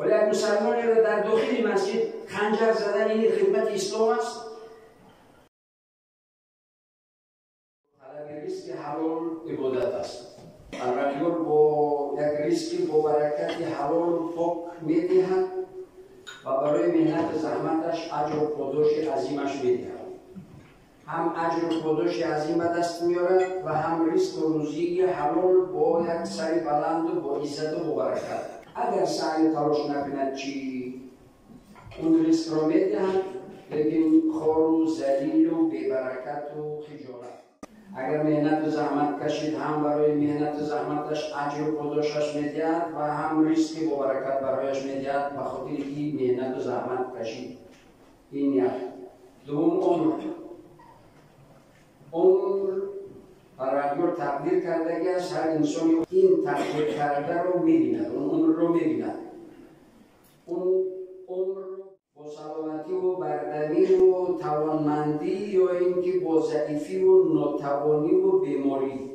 ولی یک مسلمانی را در داخل مسجد خنجر زدن این خدمت اسلام است؟ طلب رزق حلال عبادت است. پروردگار با یک رزق با برکت حلال پاک میدهد و برای محنت زحمتش اجر و پاداش عظیمش میدهد. هم اجر و پاداش عظیم به دست میارد و هم رزق و روزی حلال با یک سر بلند و با عزت و با برکت. اگر سعی تلاش نکند چی؟ اون رزق را میدهد، لیکن خوار و ذلیل و بی‌برکت و خجالت. اگر محنت و زحمت کشید، هم برای محنت و زحمتش اجر و پاداشش میدهد و هم رزق با برکت برایش میدهد به خاطر اینکه محنت و زحمت کشید. این یک. دوم، عمر. عمر پروردگار تقدیر کردگی است، هر انسانی این تقدیر کرده رو میبیند، اون عمر رو میبیند. اون عمر با سلامتی و بردمی و توانمندی یا اینکه با ضعیفی و ناتوانی و بیماری.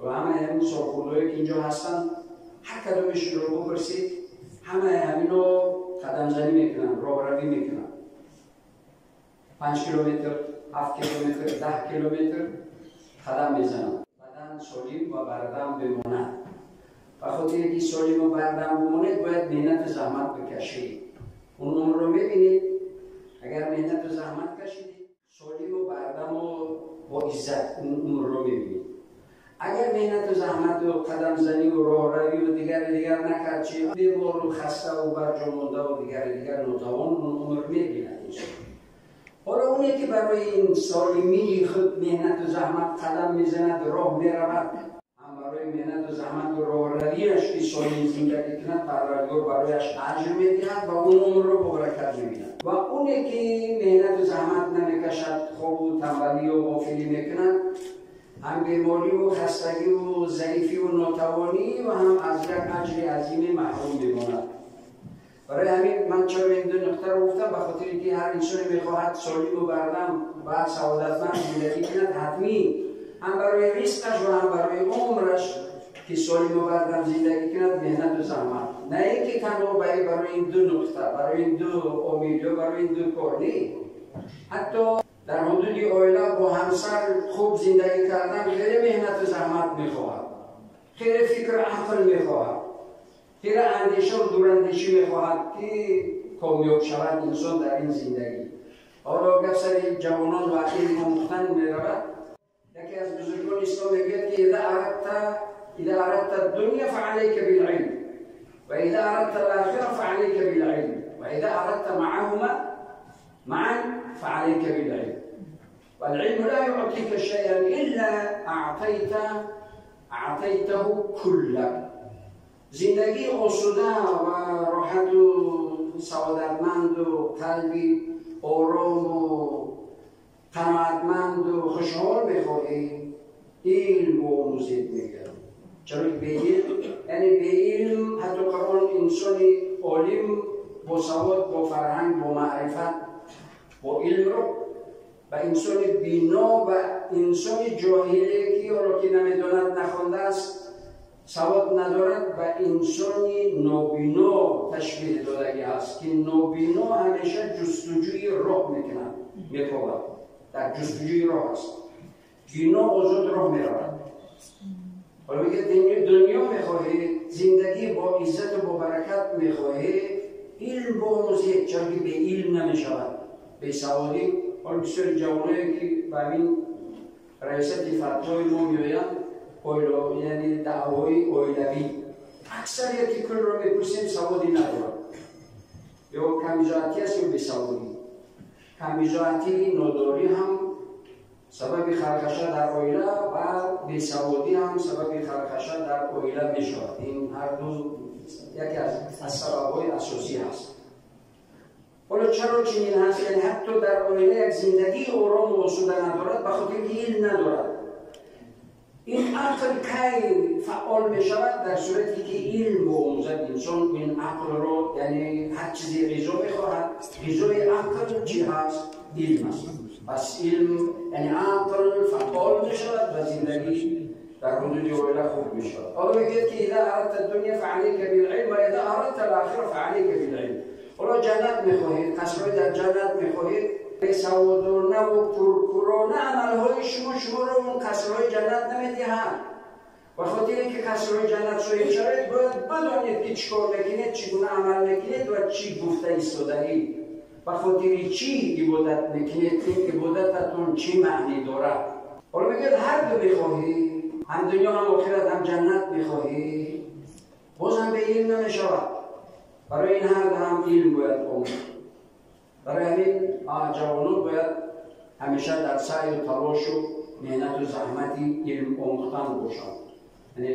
و همه همین سالخوردهایی که اینجا هستن، هر کدومشون رو بپرسید، همه همینو قدم زنی میکنن، راهروی میکنن. 5 کیلومتر، 7 کیلومتر، 10 کیلومتر قدم میزنن. بدن سالم و بردم بماند. به خاطر اینکه سالم و بردم بماند باید محنت و زحمت بکشید. اون عمر رو میبینید، اگر محنت و زحمت کشیدید، سالم و بردم و با عزت اون عمر رو میبینید. اگر محنت و زحمت و قدم زنی و راهروی و دیگر دیگر نکرد چی؟ بیمار و خسته و برجا مانده و دیگر دیگر ناتوان، اون عمر میبیند. حالا اونی که برای این سالمی خود محنت و زحمت قدم میزند، راه میرود، هم برای محنت و زحمت و راهرویش که سالم زندگی کند، پروردگار برایش اجر میدهد و اون عمر رو با برکت میبیند. و اونی که محنت و زحمت نمیکشد، خواب و تنبلی و غافلی میکند، هم بیماری و خستگی و ضعیفی و ناتوانی و هم از یک اجر عظیم محروم میماند. برای همین من چرا این دو نقطه رو گفتم؟ به خاطر اینکه هر انسانی میخواهد سالم و بردم و سعادتمند زندگی کند، حتمی هم برای رزقش و هم برای عمرش که سالم و بردم زندگی کند، محنت و زحمت. نه اینکه تنها برای این دو نقطه، برای این دو عامل یا برای این دو کار، نه. حتی در حدود عائله با همسر خوب زندگی کردن خیلی محنت و زحمت میخواهد، خیلی فکر و عقل میخواهد، خیلی اندیشه و دوراندیشی میخواهد که کامیاب شود انسان در این زندگی. حالا گپ سر جوانان و علم آموختن میرود. یکی از بزرگان اسلام میگوید که اذا اردت الدنیا فعليك بالعلم، واذا اردت الاخره فعليك بالعلم، واذا اردت معهما معا فعليك بالعلم. والعلم لا يعطيك شيئا الا اعطيته كله. زندگی آسوده و راحت و سعادتمند و قلبی آرام و قناعتمند و خوشحال میخواهی، علم آموزید میگم. چرا که به علم، یعنی به علم، حتی قرآن انسان عالم با سواد، با فرهنگ، با معرفت، با علم رو و انسان بینا و انسان جاهلی که را که نمیداند، نخوانده است، سواد ندارد، و انسانی نابینا تشبیه دادگی است که نابینا همیشه جستجوی راه میکند، میکوبد، در جستجوی راه است. بینا آزاد راه میرود. حالا میگه دنیا میخواهی، زندگی با عزت و با برکت میخواهی، علم بآموزید، چرا که به علم نمیشود به سوادی. حالا بسیار جوانایی که به همین رئیست فتوای ما میآیند، یعنی دعوای عائلوی، اکثریت کل رو میپرسیم سوادی ندارد، یا کمیزاعتی است یا بیسوادی. کمیزاعتی، ناداری هم سبب خرخشه در عائله و بیسوادی هم سبب خرخشه در عائله میشود. این هر دو یکی از سبب‌های اساسی هست. حالا چرا چنین هست؟ یعنی حتی در عائله یک زندگی آرام و آسوده ندارد، به خاطر اینکه علم ندارد. این عقل کی فعال می شود؟ در صورتی که علم بآموزد انسان این عقل رو، یعنی هر چیزی غذا میخواهد، غذای عقل چی هست؟ علم است. پس علم یعنی عقل فعال می شود و زندگی در حدود عائله خوب می شود. حالا میگوید که اذا اردت الدنیا فعليك بالعلم و اذا اردت اردت الاخره فعليك بالعلم. حالا جنت میخواهید، قصرهای در جنت میخواهید، به سوادانه و پرکورانه عملهای شما رو اون قصرهای جنت نمیدهند. و خاطر اینکه قصرهای جنت صاحب شوید باید بدانید که چیکار میکنید، چگونه عمل میکنید و چی گفته ایستاده‌اید. و خاطر چی عبادت میکنید، این عبادتتون چی معنی دارد. حالا میگید هر دو میخواهی، هم دنیا هم آخرت هم جنت میخواهی، باز هم به علم نمیشود. برای این هر دو هم علم باید آموخت. برای همین جوانان باید همیشه در سعی و تلاش و محنت و زحمت علم آموختن باشند. یعنی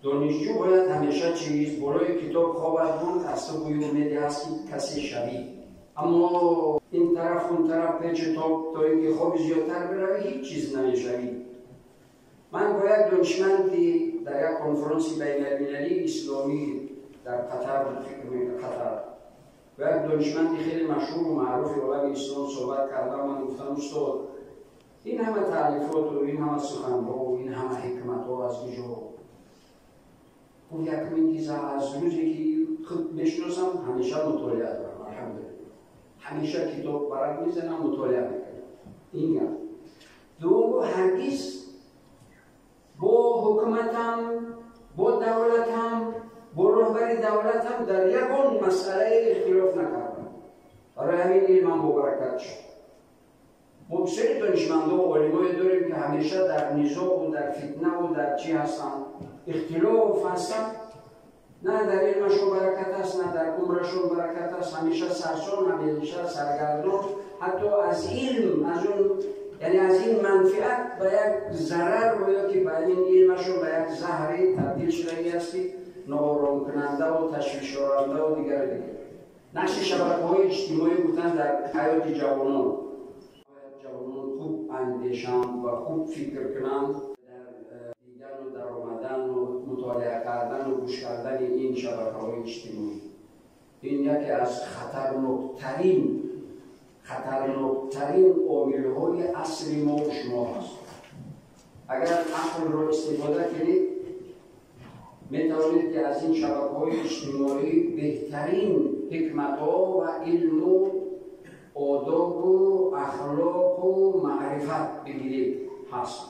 دانشجو باید همیشه چیز بالای کتاب خوابت بود، از تو بوی امیدی هست که کسی شوی. اما این طرف اون طرف پیچ تا اینکه خواب زیادتر بروی هیچ چیز نمیشوی. من با یک دانشمندی در یک کنفرانس بین المللی اسلامی در قطر بود، فکر می‌کنم قطر، با یک دانشمندی خیلی مشهور و معروف عالم اسلام صحبت کردم. من گفتم استاد این همه تألیفات و این همه سخن‌ها و این همه حکمت‌ها از کجا؟ گفت یکمین چیز از روزی که خود میشناسم همیشه مطالعه دارم، الحمدلله همیشه کتاب برق میزنم مطالعه میکنم. این یک. دوم هرگز با حکومتم، با دولتم، با رهبر دولتم در یگان مسئله اختلاف نکردم. برای همین علمم با برکت شد. ما بسیاری دانشمندا و عالمایی داریم که همیشه در نزاع و در فتنه و در چی هستن، اختلاف هستن، نه در علمشون برکت است، نه در عمرشون برکت است، همیشه سرسان، همیشه سرگردان. حتی از علم، از اون، یعنی از این منفعت به یک ضرر و یا که به این علمشون به یک زهری تبدیل شده است که ناآرام کننده و تشویش آورنده و دیگر دیگر. نقش شبکه‌های اجتماعی بودن در حیات جوانان. باید جوانان خوب اندیشند و خوب فکر کنند در دیدن و در آمدن و مطالعه کردن و گوش کردن این شبکه‌های اجتماعی. این یکی از خطرناکترین عامل‌های عصر ما و شما هست. اگر عقل را استفاده کنید می‌توانید که از این شبکه‌های اجتماعی بهترین حکمت‌ها و علم و آداب و اخلاق و معرفت بگیرید هست.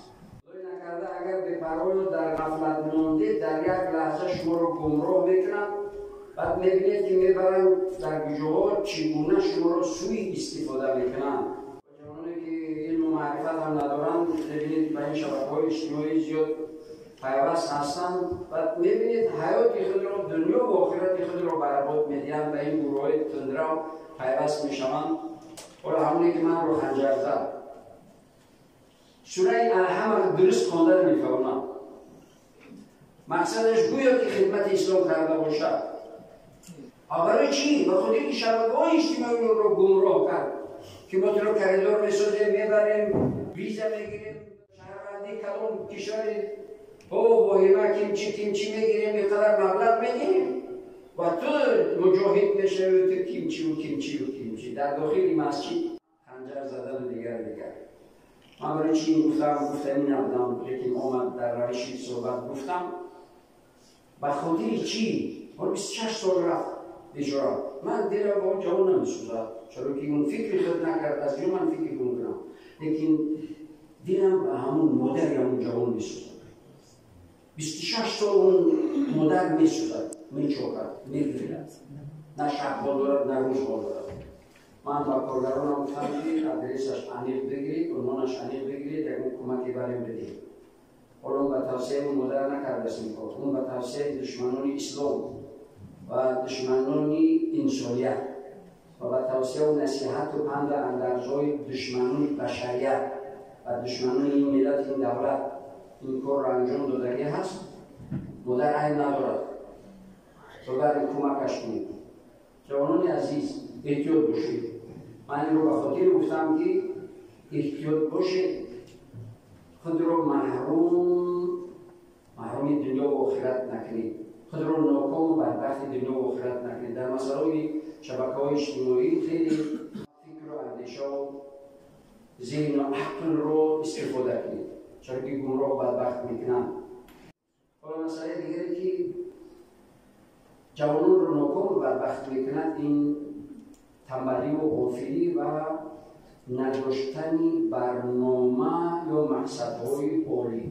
خدای نکرده اگر به پروا در غفلت مانده در یک لحظه شما رو گمراه میکنند، بعد میبینید که میبرند در جاها چگونه شما رو سوی استفاده میکنند. جوانانی که علم و معرفت هم ندارند میبینید به این شبکه‌های اجتماعی زیاد پیوست هستند، بعد میبینید حیات خود رو، دنیا و آخرت خود رو برباد میدهند، به این گروه‌های تندرو پیوست میشوند. حالا همونی که من رو خنجر زد، سوره الحمد درست خوانده نمیتوانم، مقصدش گویا که خدمت اسلام کرده باشد. برای چی؟ به خاطر اینکه شبکه‌های اجتماعی رو گمراه کرد که ما تو رو کریدور میسازیم، میبریم، ویزا میگیریم، شهروندی کدام کشور او واهمه کیمچی میگیریم، اینقدر مبلغ میگیریم و تو مجاهد میشوی و تو کیمچی و کیمچی و کیمچی در داخل مسجد خنجر زدن و دیگر. من برای چی گفتم؟ گفتنی نبودم، لیکن آمد در روش صحبت گفتم. به خاطر چی؟ حالا 26 سال رفت بیچاره. من دلم با اون جوان نمیسوزد، چرا که اون فکر خود نکرد، از جو من فکر کنم، لیکن دلم به همون مادر همون جوان میسوزد. 26 سال اون مادر میسوزد، میچوکد، میگیرد، نه شب حال دارد نه روز حال دارد. من با کارگرانم گفتم که آدرسش عمیق بگیرید، عنوانش عمیق بگیرید، یک کمکی بریم بدید. حالا اون به توصیه اون مادر نکرده است این کار، اون به توصیه دشمنان اسلام و دشمنان انسانیت و به توصیه و نصیحت و پند اندرزهای دشمنان بشریت و دشمنان این ملت، این دولت، این کار را انجام دادگی هست. مادر عیب ندارد، تو باید کمکش کنید. جوانان عزیز احتیاط باشید. من این رو به خاطر گفتم که احتیاط باشید، خود رو محروم دنیا و آخرت نکنید، خود رو ناکام و بدبخت دنیا و آخرت نکنید. در مسائل شبکه‌های اجتماعی خیلی فکر و اندیشه و ذهن و عقل رو استفاده کنید، چرا که گمراه و بدبخت میکنن. حالا مسئله دیگری که ҷавононро ноком ва бадбахт мекунад, ин тамбалӣ ва ғофилӣ ва надоштани барнома ё мақсадҳои олӣ.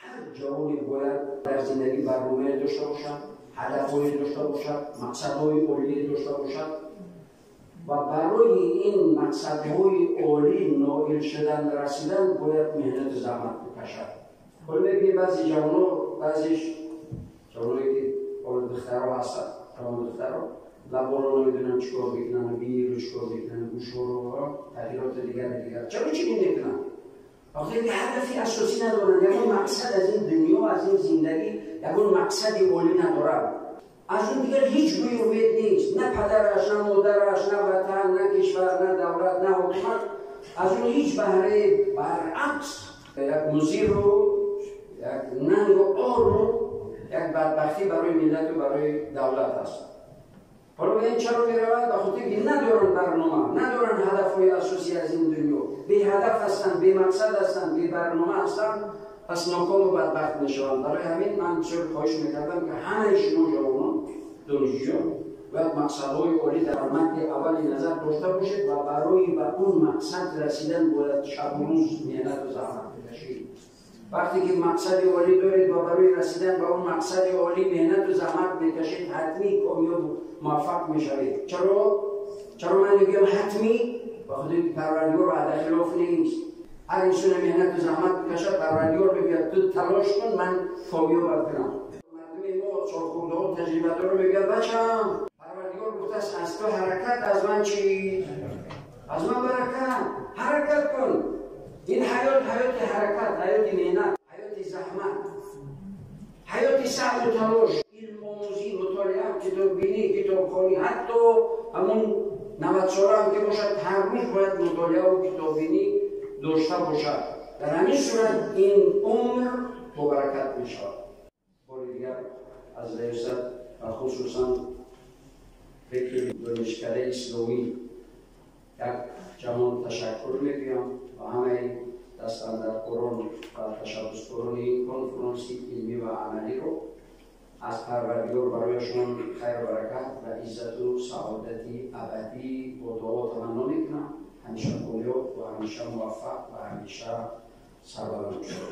Ҳар ҷавоне бояд дар зиндагӣ барномае дошта бошад, ҳадафҳое дошта бошад, мақсадҳои олие дошта бошад ва барои ин мақсадҳои олӣ ноил шудан, расидан бояд меҳнату заҳмат бикашад. Ҳоло мебинем, баъзе ҷавоно, баъзеш ҷавоное ки ҳоло духтаро ҳастанд, ҷавон духтаро лаборо намедонанд чӣ кор мекунанд, биниро чӣ кор мекунанд, гӯшҳоро, тағйироти дигар дигар. Чаро чунин мекунанд? Вақте ки ҳадафи асосӣ надоранд, ягон мақсад аз ин дунё, аз ин зиндагӣ, ягон мақсади олӣ надоранд. Аз он дигар ҳеҷ гӯи умед нест. На падараш, на модараш, на ватан, на кишвар, на давлат, на ҳукумат аз он ҳеҷ баҳрае. Баръакс, як музиру, як нангу ору, як бадбахтӣ барои миллату барои давлат аст. Ҳоло ба ин чаро меравад? Ба хотире ки надоранд барнома, надоранд ҳадафҳои асосӣ аз ин дунё, беҳадаф ҳастанд, бемақсад ҳастанд, бебарнома ҳастанд, пас нокому бадбахт мешаванд. Барои ҳамин ман бисёр хоҳиш мекардам, ки ҳамаи шумо ҷавонон, донишҷӯён бояд мақсадҳои олӣ дар мадди аввали назар дошта бошед ва барои ба он мақсад расидан бояд шабу рӯз меҳнату заҳмат бикашед. Вақте ки мақсади олӣ доред ва барои расидан ба он мақсади олӣ меҳнату заҳмат мекашед, ҳатмӣ комёбу муваффақ мешавед. Чаро? Чаро ман мегӯям ҳатмӣ? Ба хотире ки Парвардигор ваъдахилоф нест. Ҳар инсоне меҳнату заҳмат бикашад, Парвардигор мегӯяд: «Ту талош кун, ман комёбат кунам». Мардуми мо, солхӯрдаҳо, таҷрибадоро мегӯяд: «Бачам, Парвардигор гуфтааст: аз ту ҳаракат, аз ман чӣ? Аз ман баракат». Ҳаракат кун. Ин ҳаёт ҳаёти ҳаракат, ҳаёти меҳнат, ҳаёти заҳмат, ҳаёти саъю талош, илмомӯзӣ, мутолиа, китоббинӣ, китобхонӣ. Ҳатто ҳамун 90 сола ҳам ки бошад, ҳар рӯз бояд мутолиаву китоббинӣ дошта бошад. Дар ҳамин сурат ин умр бобаракат мешавад. Бори дигар аз раёсат ва хусусан ректори Донишкадаи исломӣ як ҷаҳон ташаккур мегӯям ва ҳамаи дастандаркорон ва ташаббускорони ин конфронси илмӣ ва амалиро. Аз Парвардигор барояшон хайру баракат ва иззату саодати абадӣ бо дуо таманно мекунам. Ҳамеша комёб ва ҳамеша муваффақ ва ҳамеша сарбаланд бошед.